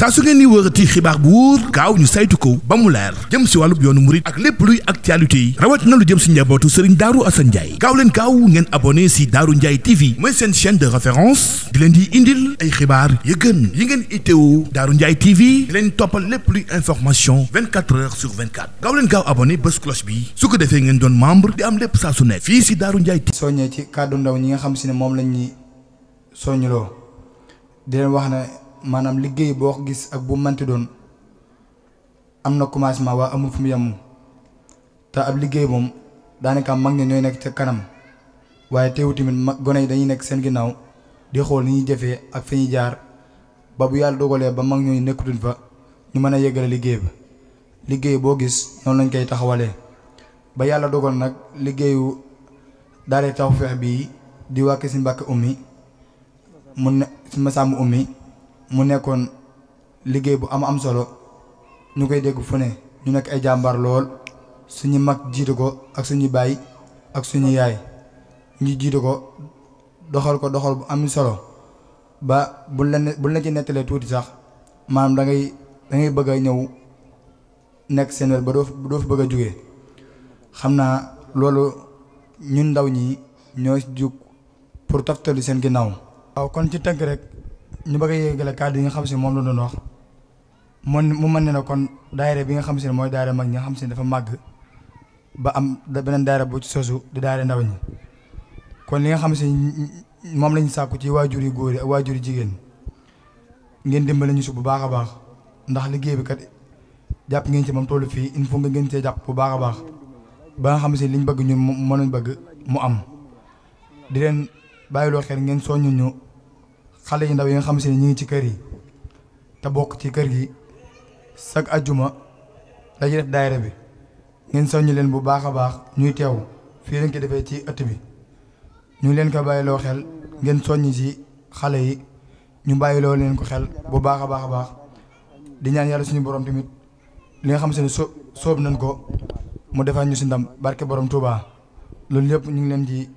saa su ngeen ni wërati xibaar bu wóor gaaw ñu saytu ko ba mu leer jëm si wàllub yoonu murit ak lépp luy actualité yi rawat na lu jëm si njabootu Serigne Darou Assane Ndiaye gaaw leen gaaw ngeen abonné si Darou Ndiaye TV mooy seen chaîne de référence di leen di indil ay xibaar yu gën yi ngeen itteewu Darou Ndiaye TV di leen toppal lépp luy information 24 heures sur 24 gaaw leen gaaw abonné bés cloche bi su ko defee ngeen doon membre di am lépp saa su ne fii si Darou Ndiaye TV. soññee ci kàddu ndaw ñi nga xam si ne moom lañ ñi soññuloo di leen wax ne maanaam liggéey boo ko gis ak bu manti doon am na commencement waa amul fu mu yem te ab liggéey moom daanaka mag ñi ñooy nekk ca kanam waaye teewu tamit mag gone yi dañuy nekk seen ginnaaw di xool ni ñuy jëfee ak fi ñuy jaar ba bu yàlla dogalee ba mag ñooñu nekkutuñ fa ñu mën a yeggale liggéey ba liggéey boo gis noonu lañ koy taxawalee ba yàlla dogal nag liggéeyu daara Tawfekh bii di wàkk si Mbàkke ummi mu ne si Masamba ummi mu nekkoon liggéey bu am solo ñu koy dégg fu ne ñu nekk ay jàmbaar lool suñu mag jiitu ko ak suñu baay ak suñu yaay ñu jiitu ko doxal bu am solo ba buñ la ci nettalee tuuti sax maanaam da ngay bëgg a ñëw nekk seen wér ba doo fi bëgg a jógee xam naa loolu ñun ndaw ñi ñoo jug pour toftali seen ginnaaw. waaw kon ci tënk rek ñu bëgg a yéegale kàddu yi nga xam si moom la doon wax mu mën ne na kon daayira bi nga xam si ne mooy daayira mag ñi nga xam si ne dafa màgg ba am beneen daayira bu ci sosu di daayira ndaw ñi kon li nga xam si moom lañu sàkku ci waajur yu góor yi ak waajur yu jigéen ngeen dimbali ñu si bu baax a baax ndax liggéey bi kat jàpp ngeen ci moom tollu fii il faut nga gën cee jàpp bu baax a baax ba nga xam si liñ bëgg ñun mënuñ bëgg mu am di leen bàyyiloo xel ngeen soññu ñu xale yu ndaw yi nga xam si ne ñu ngi ci kër yi te bokk ci kër gi chaque ajjuma dañuy def daayira bi ngeen soññu leen bu baax a baax ñuy teew fii lañ ko defee ci ëtt bi ñu ngi leen ko bàyyiloo xel ngeen soññi ci xale yi ñu bàyyiloo leen ko xel bu baax a baax di ñaan yàlla suñu borom tamit li nga xam si ne soob nañ ko mu defal ñu si ndam barke borom Touba loolu lépp ñu ngi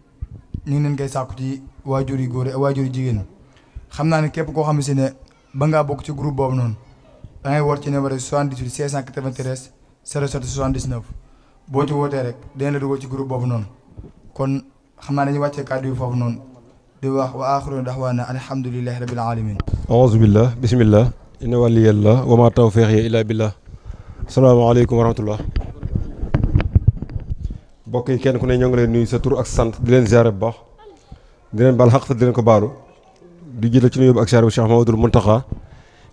leen koy sàkku ci waajur yu góor ak waajur yu jigéen xam naa ne képp koo xam si ne ba ngaa bokk ci groupe boobu noonu da ngay woote ci numéro 78 693 07 79 boo ci wootee rek dina la dugal ci groupe boobu noonu kon xam naa dañuy wàccee kàddu yi foofu noonu di wax wa axiru daxwaana alhamdulillahi rabbil alamin aouzu billah bismillah inna waliyallah wa ma tawfiqi illa billah asalaamaaleykum wa rahmatullah mbokk yi kenn ku ne ñoo ngi leen nuyu sa tur ak sant di leen ziare bu baax di leen baal xaq di leen ko baalu di jiital ci nuyu bi ak ziare bu Cheikh Mamadou Mountakha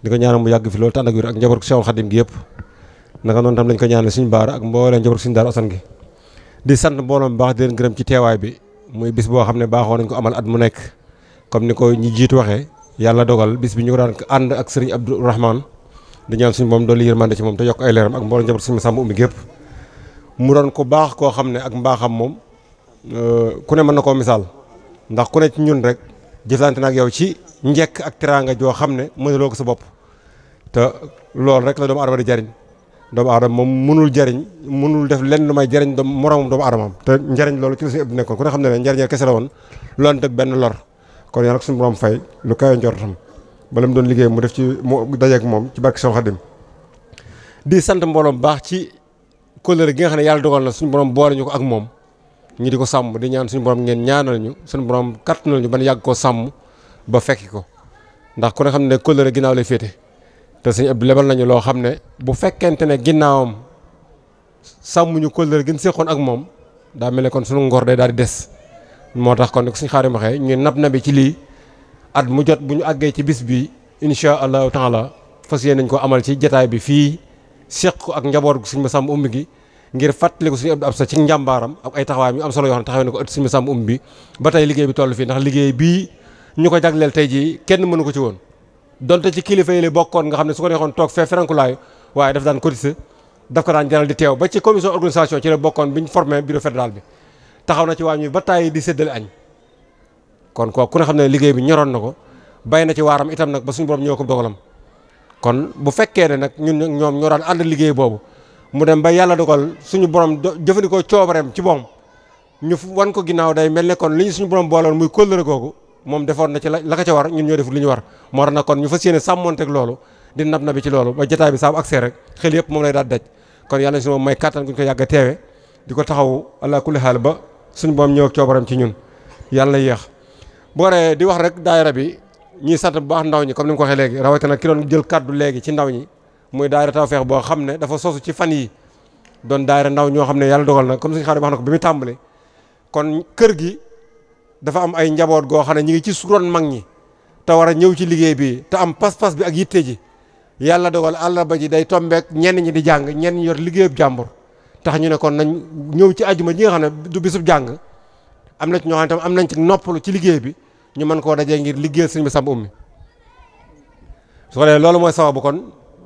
di ko ñaanal mu yàgg fi loolu tànn ak wér ak njaboot Cheikhul Khadim gi yëpp naka noonu tam lañ ko ñaanal suñu baara ak mbooleem njaboot suñu Darou Assane gi di sant mbooloo bu baax di leen gërëm ci teewaay bi muy bis boo xam ne baaxoo nañ ko amal at mu nekk comme ni ko ñi jiitu waxee yàlla dogal bis bi ñu ko daan ànd ak Serigne Abdourahmane di ñaan suñu moom doon li yërmande ci moom te yokk ay leeram ak mbooleem njaboot suñu Masamba ummi gépp mu doon ko baax koo xam ne ak mbaaxam moom ku ne mën na koo misaal ndax ku ne ci ñun rek jëflante na ak yow ci njekk ak teraanga joo xam ne mënuloo ko sa bopp te loolu rek la doomu aadama di jariñ doomu aadama moom mënul def lenn lu may jariñ moroomam doomu aadamaam te njariñ loolu ci la suñu ëpp nekkoon ku ne xam ne ne njariñ kese la woon lu ante benn lor kon yàlla ko suñu borom fay lu kawe njortam bala mu doon liggéey mu def ci mu dajeek moom ci barke Seex Xaadim di sant mbooloo baax ci kóllëre gi nga xam ne yàlla dogal na suñu borom boole ñu ko ak moom ñi di ko sàmm di ñaan suñu borom ngeen ñaanal ñu suñu borom kattanal ñu ban yàgg koo sàmm ba fekki ko ndax ku ne xam ne kóllëre ginnaaw lay féete te suñu Abdou lebal nañu loo xam ne bu fekkente ne ginnaawam sàmmuñu kóllëre gën séqoon ak moom daa mel ne kon suñu ngor day daal di des moo tax kon suñu Xaadim waxee ñu nabi ci lii at mu jot bu ñu àggee ci bis bi insha allahu taala fas yéene nañ ko amal ci jataay bi fii seq ko ak njaboot suñu Masamba ummi gi ngir fàttali ko suñu Abdou Absa ci njàmbaaram ak ay taxawaayam yu am solo yoo xam ne taxawee na ko ëtt suñu Masamba ummi bi ba tey liggéey bi toll fii ndax liggéey bii ñu ko jagleel tey jii kenn mënu ko ci woon donte ci kilifa yi la bokkoon nga xam ne su ko neexoon toog fee ferankulaayu waaye daf daan cotiser daf ko daan jaral di teew ba ci commission organisation ci la bokkoon bi ñu formé bureau fédéral bi taxaw na ci waa ñu ba tàyyi di séddale añ kon kooku ku ne xam ne liggéey bi ñoroon na ko bay na ci waaram itam nag ba suñu borom ñoo ko dogalam kon bu fekkee ne nag ñun ñoom ñoo daan ànd liggéey boobu mu dem ba yàlla dogal suñu borom jëfandikoo coobareem ci moom ñu wan ko ginnaaw day mel ne kon li ñu suñu borom booloon muy kóllëre googu moom defoon na ci la ko ca war ñun ñoo defut li ñu war moo tax nag kon ñu fas yéene sàmmonteeg loolu di nab na bi ci loolu ba jotaay bi saa bu accès rek xel yëpp moom lay daal daj kon yàlla na si moom may kattan guñ ko yàgg a teewe di ko taxaw allah kulli xaal ba suñu boom ñëw ak coobaram ci ñun yàlla na yéex bu waree di wax rek daayira bi ñuy sant bu baax ndaw ñi comme ni mu ko waxee léegi rawatina ki doon jël kaddu léegi ci ndaw ñi muy daayira Tawfekh boo xam ne dafa sosu ci fan yi doon daayira ndaw ñoo xam ne yàlla dogal na comme suñu xam ne wax na ko bi muy tàmbali kon kër gi dafa am ay njaboot goo xam ne ñi ngi ci suron mag ñi te war a ñëw ci liggéey bi te am pas-pas bi ak yitte ji yàlla dogal àllarba ji day tombeek ñenn ñi di jàng ñenn ñi yor liggéeyub jàmbur tax ñu ne kon nañ ñëw ci àjjuma ji nga xam ne du bisub jàng am na ci ñoo xam ne tam am nañ ci noppalu ci liggéey bi ñu mën koo dajee ngir liggéeyal sëñ bi Samba Oumy su ko defee loolu mooy sababu kon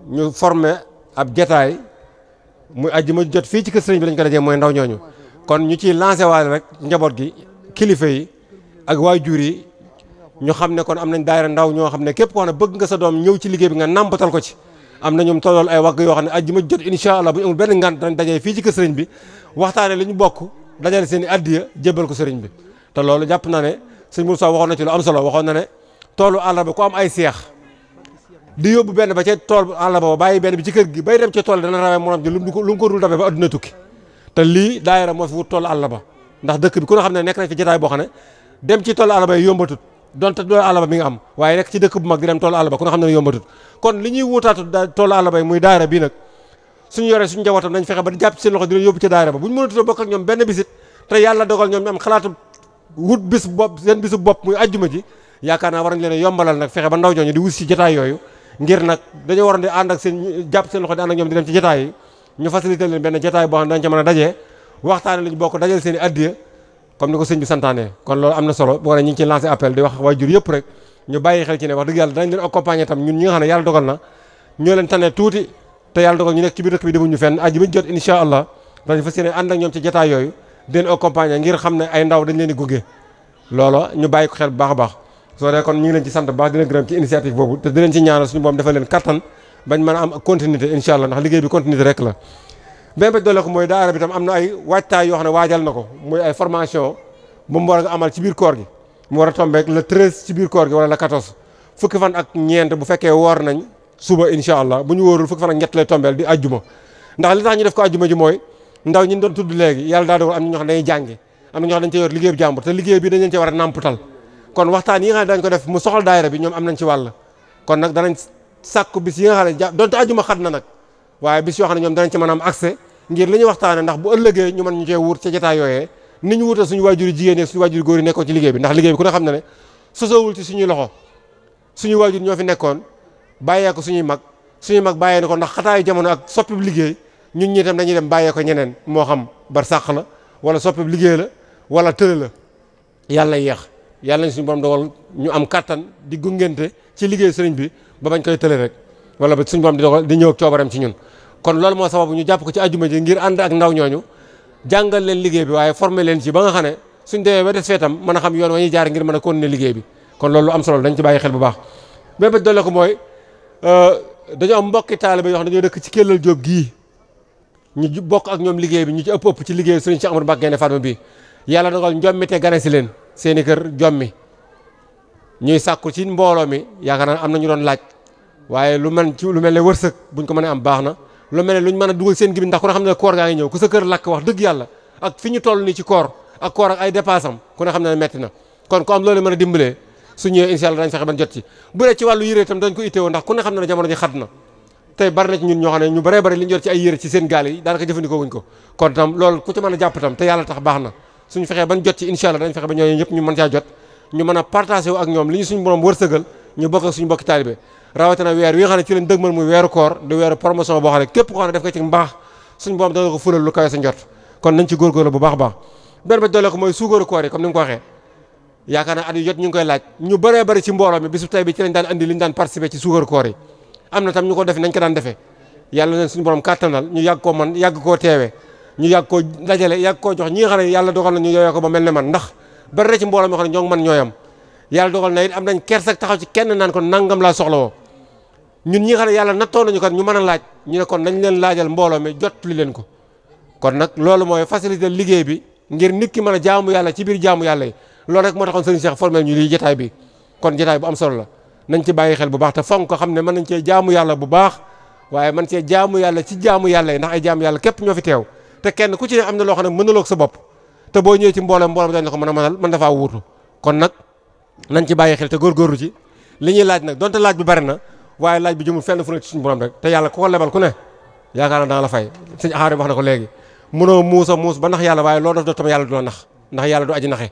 ñu formé ab jataay muy àjjuma jot fii ci kër sëriñ bi lañ ko dajee mooy ndaw ñooñu kon ñu ciy lancé waale rek njaboot gi kilifa yi ak waajur yi ñu xam ne kon am nañ daayira ndaw ñoo xam ne képp koo xam ne bëgg nga sa doom ñëw ci liggéey bi nga nàmpatal ko ci am na ñoom tollool ay wagg yoo xam ne àjjuma jot incha allah bu ñu amul benn ngant dañ dajee fii ci kër sëriñ bi waxtaane li ñu bokk dajale seen i addiya jébbal ko sëriñ bi te loolu jàpp naa ne sëñ Moussa waxoon na ci lu am solo waxoon na ne toolu àllarba ku am ay seex di yóbbu benn ba ca tool àllarba ba bàyyi benn bi ci kër gi bay dem ca tool dana rawee morom ji lu mu ko dul dabee ba adduna tukki te lii daayira moo fi wut toolu àllarba ndax dëkk bi ku nga xam ne nekk nañ fi jotaay boo xam ne dem ci toolu àllarba yi yombatut donte toolu àllarba mi nga am waaye nekk ci dëkk bu mag di dem toolu àllarba ku nga xam ne yombatut kon li ñuy wutaatu toolu àllarba yi muy daayira bii nag suñu yoree suñu njabootam nañ fexe ba jàpp ci seen loxo di leen yóbbu ci daayira ba bu ñu mënatut a bokk ak ñoom benn bisit te yàlla dogal ñoom ñu am xalaatu wut bis bopp seen bisu bopp muy ajjuma ji yaakaar naa war nañ leen a yombalal nag fexe ba ndaw ñooñu di wut si jotaay yooyu ngir nag dañoo waroon di ànd ak seen jàpp seen loxo di ànd ak ñoom di dem ci jotaay yi ñu facilité leen benn jotaay boo xam ne dañ ca mën a dajee waxtaane li ñu bokk dajal seen i addiya comme ni ko sëñ bi santaane kon loolu am na solo boo xam ne ñu ngi ciy lancé appel di wax waajur yëpp rek ñu bàyyi xel ci ne wax dëgg yàlla danañ leen accompagner tam ñun ñi nga xam ne yàlla dogal na ñoo leen tane tuuti te yàlla dogal ñu nekk ci biir dëkk bi demuñu fenn ajjuma jot incha allah dañ fas yéene ànd ak ñoom ci jotaay yooyu di leen accompagner ngir xam ne ay ndaw dañ leen di gunge loolu ñu bàyyi ko xel bu baax a baax soo dee kon ñu ngi leen ci sant bu baax di leen gërëm ci initiative boobu te di leen ci ñaanal suñu boom defal leen kattan bañ mën a am continuité incha allah ndax liggéey bi continuité rek la benn ba doole ko mooy daara bi tam am na ay waajtaay yoo xam ne waajal na ko muy ay formation bu mu war a amal ci biir koor gi mu war a tombeek le 13 ci biir koor gi wala le 14 fukki fan ak ñeent bu fekkee woor nañ suba incha allah bu ñu wóorul fukki fan ak ñett lay tombeel di ajjuma ndax li tax ñu def ko ajjuma ji mooy ndaw ñi doon tudd léegi yàlla daa dogal am na ñoo xam ne dañuy jàngi am na ñoo xam ne dañ cee yor liggéey bu jàmbur te liggéey bi dañ leen ci war a nàmputal kon waxtaan yi nga xam ne dañ ko def mu soxal daayira bi ñoom am nañ ci wàll kon nag danañ sàkku bis yi nga xam ne donte ajjuma xat na nag waaye bis yoo xam ne ñoom danañ ci mën a am accès ngir li ñuy waxtaane ndax bu ëllëgee ñu mën ñu cee wut ca jotaay yooyee ni ñu wutal suñu waajur jigéen ak suñu waajur góor yi nekkoon ci liggéey bi ndax liggéey bi ku ne xam ne ne sosowul ci suñuy loxo suñu waajur ñoo fi nekkoon bàyyee ko suñuy mag bàyyee na ko ndax xataayu jamono ak soppib liggéey ñun ñi tam dañuy dem bàyyee ko ñeneen moo xam bar sàq la wala soppib liggéey la wala tële la yàlla yeex yàlla nañ suñu borom dogal ñu am kattan di gungente ci liggéey sëriñ bi ba bañ koy tële rek wala ba suñu borom di dogal di ñëw ak coobaram ci ñun kon loolu moo sababu ñu jàpp ko ci ajjuma ji ngir ànd ak ndaw ñooñu jàngal leen liggéey bi waaye formé leen ci ba nga xam ne suñ demee ba des feetam mën a xam yoon wa ñuy jaar ngir mën a continuer liggéey bi kon loolu am solo dañ ci bàyyi xel bu baax mais ba doole ko mooy dañoo am mbokki taaliba yoo xam ne dañoo dëkk ci Kellal Jóob gii ñu bokk ak ñoom liggéey bi ñu ci ëpp ci liggéey sëriñ Cheikh Amadou Mbacké Gaïndé Fatma bi yàlla dogal njommi te gane si leen seeni kër jommi ñuy sàkku ci mbooloo mi yaakaar naa am na ñu doon laaj waaye lu mel ne wërsëg buñ ko mënee am baax na lu mel ne luñ mën a dugal seen gi ndax ku ne xam ne koor gaa ngi ñëw ku sa kër lakk wax dëgg yàlla ak fi ñu toll nii ci koor ak ay dépasse am ku ne xam ne metti na kon ku am loolu mën a dimbalee su ñëwee incha allah dañ fexe ban jot ci bu dee ci wàllu yére itam dañ ko itteewoo ndax ku ne xam ne jamono ji xat na tey bari na ci ñun ñoo xam ne ñu baree bari li ñu jot ci ay yére ci seen gaal yi daanaka jëfandikoo wuñ ko kon tam loolu ku ci mën a jàpp tam te yàlla tax baax na suñu fexee ban jot ci incha allah dañ fexe ba ñooñu ñëpp ñu mën caa jot ñu mën a partagé wu ak ñoom li ñu suñu borom wërsëgal ñu bokk ak suñu bokki taalibe rawatina weer wi nga xam ne ci leen dëgmal muy weeru koor di weeru promotion boo xam ne képp koo xam ne def ko ci mbaax suñu borom dana ko fulal lu kawe sa njot kon nañ ci góorgóorlu bu baax a baax benn ba doole ko mooy suukaru koor yi comme ni nga ko waxee yaakaar naa at yu jot ñu ngi koy laaj ñu bëree bëri ci mbooloo mi bisu tey bi ci lañ daan andi li ñu daan participer ci suukaru koor yi am na tam ñu ko def nañ ko daan defee yàlla leen suñu borom kàttanal ñu yàgg koo man yàgg koo teewee ñu yàgg koo dajale yàgg koo jox ñi nga xam ne yàlla dogal na ñu yooyoo ko ba mel ne man ndax bëri na ci mbooloo mi xam ne ñoo ngi man ñooyam yàlla dogal na it am nañ kersak taxaw ci kenn naan ko nangam laa soxla woo ñun ñi nga xam ne yàlla nattoo nañu kat ñu mën a laaj ñu ne kon nañ leen laajal mbooloo mi jot li leen ko kon nag loolu mooy faciliter liggéey bi ngir nit ki mën a jaamu yàlla ci biir jaamu yàlla yi loolu rek moo taxoon sëriñ Cheikh formé ñu lii jotaay bi kon jotaay bu am solo la nañ ci bàyyi xel bu baax te fonk ko xam ne mën nañ cee jaamu yàlla bu baax waaye man cee jaamu yàlla ci jaamu yàlla yi ndax ay jaamu yàlla képp ñoo fi teew te kenn ku ci ne am na loo xam ne mënuloo ko sa bopp te boo ñëwee ci mbooloo dañ la ko mën a mënal mën dafaa wuutu kon nag nañ ci bàyyi xel te góorgóorlu ci li ñuy laaj nag donte laaj bi bari na waaye laaj bi jëmul fenn fu nekk ci suñu borom rek te yàlla ku ko lebal ku ne yaakaar na danga la fay sëñ Axaari wax na ko léegi mënoo muus ba nax yàlla waaye loo def doo tam yàlla du la nax ndax yàlla du aji naxe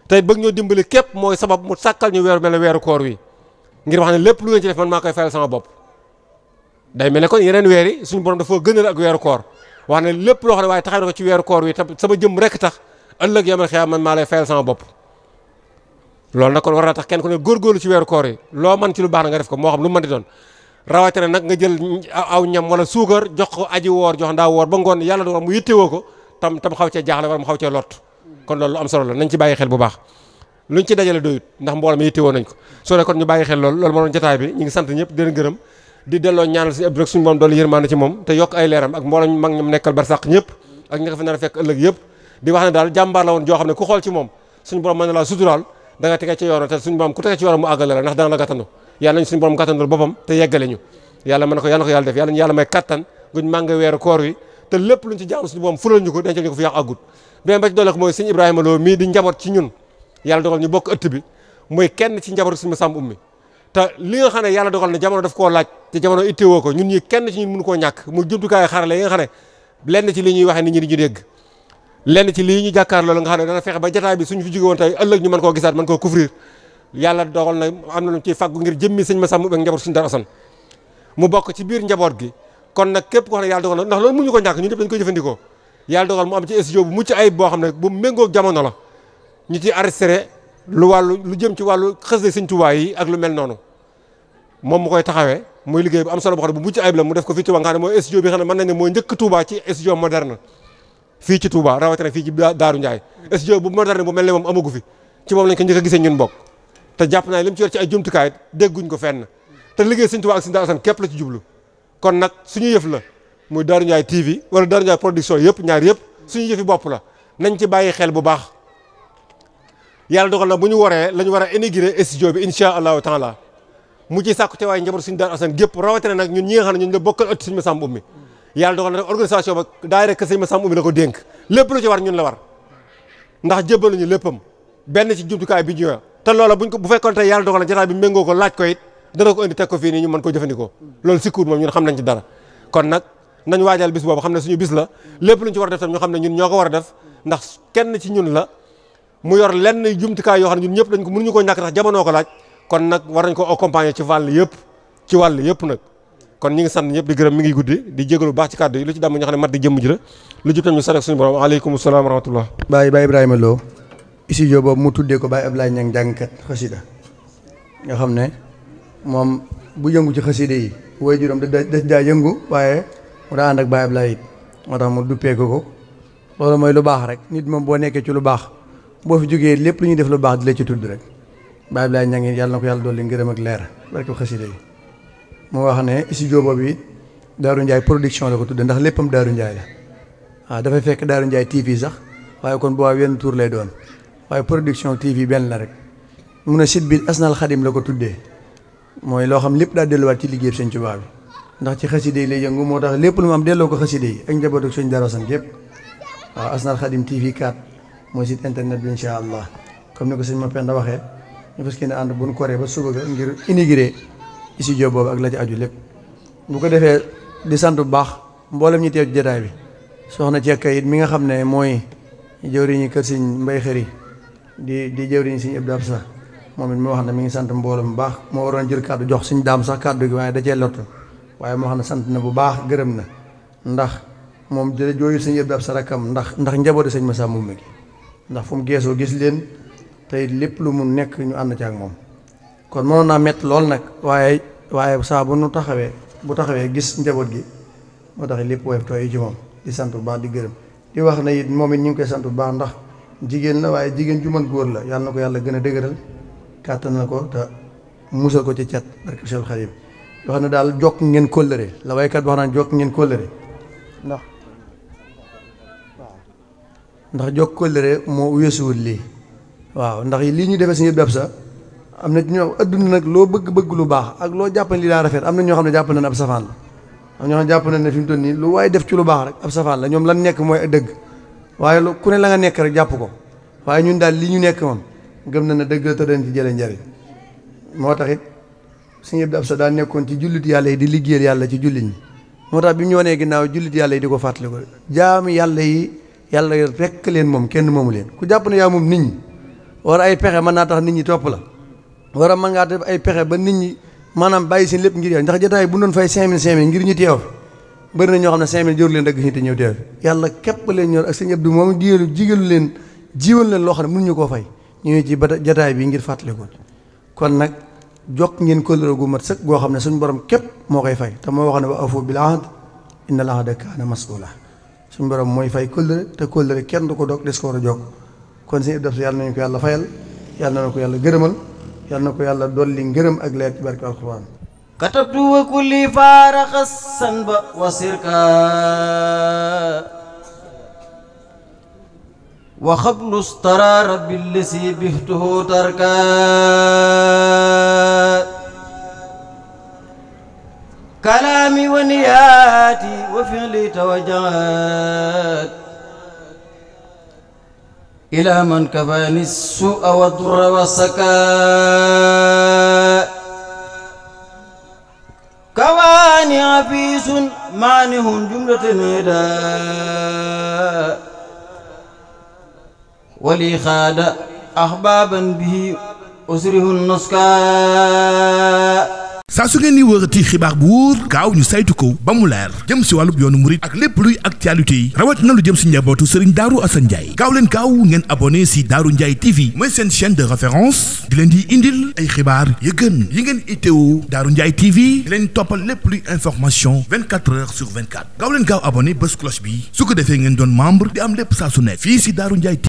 te bëgg ñoo dimbali képp mooy sabab mu sàkkal ñu weeru mel ne weeru koor wi ngir wax ne lépp lu ngeen ci def man maa koy fayal sama bopp day mel ne kon yeneen weer yi suñu borom dafa gënal ak weeru koor wax ne lépp loo xam ne waaye taxaw na ko ci weeru koor wi te sama jëm rek tax ëllëg yamal xiyaam man maa lay fayal sama bopp loolu nag kon war na tax kenn ku ne góorgóorlu ci weeru koor yi loo mën ci lu baax na nga def ko moo xam lu mën di doon rawatina nag nga jël aw ñam wala suukar jox ko aji woor jox ndaa woor ba ngoon yàlla dogal mu yittewoo ko tam xaw cee jaaxle wala mu xaw cee lott kon loolu lu am solo la nañ ci bàyyi xel bu baax luñ ci dajale doyut ndax mbooloo mi yittewoo nañ ko soo kon ñu bàyyi xel loolu moo doon jotaay bi ñu ngi sant ñëpp di leen gërëm di delloo ñaanal si Abdou rek suñu borom doolu yërmande ci moom te yokk ay leeram ak mbooloo mag ñam nekkal barsàq ñëpp ak ñi nga fi nar a fekk ëllëg yëpp di wax ne daal jàmbaar la woon joo xam ne ku xool ci moom suñu borom mën na laa suturaal da nga tege ci yoon te suñu borom ku tege ci yoon mu àggale la ndax dana la gàttandu yàlla nañ suñu borom gàttandul boppam te yeggale ñu yàlla mën na ko yàlla def yàlla ñu yàlla may kattan guñ mànge weeru koor wi te lépp luñ ci jaamu suñu borom fulal ñu ko dencal ñu ko fi yàq àggut beneen ba ci doole ko mooy sëñ Ibrahima Lo mii di njaboot ci ñun yàlla dogal ñu bokk ëtt bi muy kenn ci njaboot suñu Masamba Ummi te li nga xam ne yàlla dogal na jamono daf koo laaj te jamono ittewoo ko ñun ñi kenn ci ñun mënu koo ñàkk muy jumtukaay xarale yi nga xam ne lenn ci li ñuy waxee nit ñi di ñu dégg lenn ci lii ñu jàkkaar loolu nga xam ne dana fexe ba jotaay bi suñu fi jóge woon tey ëllëg ñu mën koo gisaat mën koo couvrir yàlla dogal na am na lu ciy fàggu ngir jëmmi sëñ Masamba Ummi ak njaboot suñu Daaru Asan mu bokk ci biir njaboot gi kon nag képp koo xam ne yàlla dogal na ndax loolu mënuñu ko ñàkk ñun ñëpp dañu koy jëfandikoo yàlla dogal mu am ci studio bu mucc ayib boo xam ne bu méngoog jamono la ñu ci arrêté lu jëm ci wàllu xasida sëñ Tuubaa yi ak lu mel noonu moom mu koy taxawee muy liggéey bu am solo boo xam ne bu mucc ayib la mu def ko fii Touba nga xam ne mooy studio bi xam ne mën nañ ne mooy njëkk Touba ci studio moderne fii ci Touba rawatina fii ci Daaru Njaay studio bu moderne bu mel ne moom amagu fi ci moom lañ ko njëkk a gisee ñun bokk te jàpp naa li mu ci yor ci ay jumtukaay dégguñ ko fenn te liggéey sëñ Tuubaa ak sëñ Daaru Asan képp la ci jublu kon nag suñu yëf la muy Daaru Njaay TV wala Daaru Njaay production yëpp ñaar yëpp suñu yëfi bopp la nañ ci bàyyi xel bu baax yàlla dogal na bu ñu waree la ñu war a inaugurer studio bi insha allahu taala mu ci sàkku te waaye njaboot suñu Daaru Asan gépp rawatina nag ñun ñi nga xam ne ñun la bokkal ëtt sëñ Masamba Ummi yàlla dogal na rek organisation ba daay rek sëñ Masamba Ummi la ko dénk lépp lu ci war ñun la war ndax jébbaluñu léppam benn ci jumtukaay bi ñu te loola buñ ko bu fekkoon tey yàlla dogal na jotaay bi méngoo ko laaj ko it dana ko indi teg ko fii nii ñu mën ko jëfandikoo loolu sikkuur moom ñun xam nañ ci dara kon nag nañ waajal bis boobu xam ne suñu bis la lépp luñ ci war a def tam ñu xam ne ñun ñoo ko war a def ndax kenn ci ñun la mu yor lenn jumtukaay yoo xam ne ñun ñëpp dañ ko mënuñu ko ñàkk ndax jamono ko laaj kon nag war nañ ko accompagner ci wàll yëpp nag kon ñi ngi sant ñëpp di gërëm mi ngi guddi di jégalu baax ci kàddu yi lu ci damm ñoo xam ne mat di jëmm ji la lu jub tam ñu sant suñu borom aleykum salaam wa rahmatullah Baye Ibrahima Lo studio boobu mu tuddee ko Baye Abdoulaye Niang jàngkat xasida nga xam ne moom bu yëngu ci xasida yi woy juróom daa yëngu waaye mu daa ànd ak Baye Abdoulaye it moo tax mu duppee ko loolu mooy lu baax rek nit moom boo nekkee ci lu baax boo fi jógee lépp lu ñuy def lu baax di la ci tudd rek Baye Abdoulaye Niang yàlla na ko yàlla dolli ngërëm ak leer barke xasida yi mu wax ne studio boobu it Daaru Njaay production la ko tudde ndax léppam Daaru Njaay la waaw dafay fekk Daaru Njaay TV sax waaye kon boo wenn tour lay doon waaye production TV benn la rek mun a site bi Asnal Xadim la ko tuddee mooy loo xam lépp daa delluwaat ci liggéey Sëñ Tuubaa bi ndax ci xaside yi lay yëngu moo tax lépp lu mu am delloo ko xaside yi ak njabootu Sëñ Daaru Asan yëpp waaw Asnal Xadim TV 4 mooy site internet bi incha allah comme ni ko sëñ Mapenda waxee ñu fas yéene ànd bu ñu koree ba suba ga ngir inaugurer studio boobu ak la ci aju lépp bu ko defee di sant bu baax mboolem ñi teew ci jotaay bi soxna Cekka it mi nga xam ne mooy jëwriñu kër sëñ Mbay Xëri di jëwriñu sëñ Abdou Absa moom it moo wax ne mi ngi sant mbooloo bu baax moo waroon jël kàddu jox suñ daam sax kàddu gi waaye da cee lottu waaye moo xam ne sant na bu baax gërëm na ndax moom jooyul sëñ Abdou Absa rakkam ndax njabootu sëñ Masamba Ummi gi ndax fu mu geesoo gis leen tey lépp lu mu nekk ñu ànd ci ak moom kon mënoon naa métti lool nag waaye saa bu taxawee gis njaboot gi moo tax lépp woyof tooy ci moom di sant bu baax di gërëm di wax ne it moom it ñu ngi koy sant bu baax ndax jigéen la waaye jigéen ju mën góor la yàlla na ko yàlla gën a dëgëral kàttan na ko te musal ko ci cat barke Seex Xaadim yoo xam ne daal jokk ngeen kóllëre la waykat wax naan jokk ngeen kóllëre ndax jokk kóllëre moo weesuwul lii waaw ndax lii ñu defee suñu def sa am na ñoo adduna nag loo bëgg lu baax ak loo jàpp ne li daa rafet am na ñoo xam ne jàpp nañ ab safaan la am ñoo xam ne jàpp nañ ne fi mu toll nii lu waaye def ci lu baax rek ab safaan la ñoom lan nekk mooy dëgg waaye lu ku ne la nga nekk rek jàpp ko waaye ñun daal li ñu nekk moom gëm na ne dëgg la te dañ ci jëlee njëriñ moo tax it Sëñ Abdou Absa daa nekkoon ci jullit yàlla yi di liggéeyal yàlla ci jullit ñi moo tax bi mu ñëwee ginnaaw jullit yàlla yi di ko fàttali ko jaami yàlla yi yàlla rekk leen moom kenn moomu leen ku jàpp ne yaa moom nit ñi war ay pexe mën naa tax nit ñi topp la war a mën ngaa def ay pexe ba nit ñi maanaam bàyyi seen lépp ngir yow ndax jotaay bu doon fay 5000 ngir ñu teew fi bëri na ñoo xam ne 5000 jëru leen dagg si te ñëw teew fi yàlla képp leen ñor ak Sëñ Abdou moom jigalu leen jiwal leen loo xam ne mënuñu koo fay ñu ngi ci ba jotaay bi ngir fàttali ko kon nag jokk ngeen kóllëre gu mat sëkk goo xam ne suñu borom képp moo koy fay te moo wax ne wa awfu bil ahd inna al ahda kaana mas'uula suñu borom mooy fay kóllëre te kóllëre kenn du ko dog des ko war a jokk kon Sëñ Abdou Absa yàlla nañu ko yàlla fayal yàlla na ko yàlla gërëmal yàlla na ko yàlla dolli ngërëm ak leer ci barke alxuraan katabtu wa kulli faaraqa sanba wa sirka wa xablu stara rabbi lesi bihtuhu tarka kalaami wa niyaati wa fi'li tawajjahat ila man kafani su'a wa durra wa saka kawani afisun manihun jumlatan hida wali xaada ahbaban bihi usrihun nuska saa su ngeen ni wërati xibaar bu wóor gaaw ñu saytu ko ba mu leer jëm si wàllub yoonu murit ak lépp luy actualité yi rawat na lu jëm si njabootu Serigne Darou Assane Ndiaye gaaw leen gaaw ngeen abonné si Darou Ndiaye TV mooy seen chaîne de référence di leen di indil ay xibaar yu gën yi ngeen itteewu Darou Ndiaye TV di leen toppal lépp luy information 24 heures sur 24 gaaw leen gaaw abonné bés cloche bi su ko defee ngeen doon membre di am lépp saa su nekk fii si Darou Ndiaye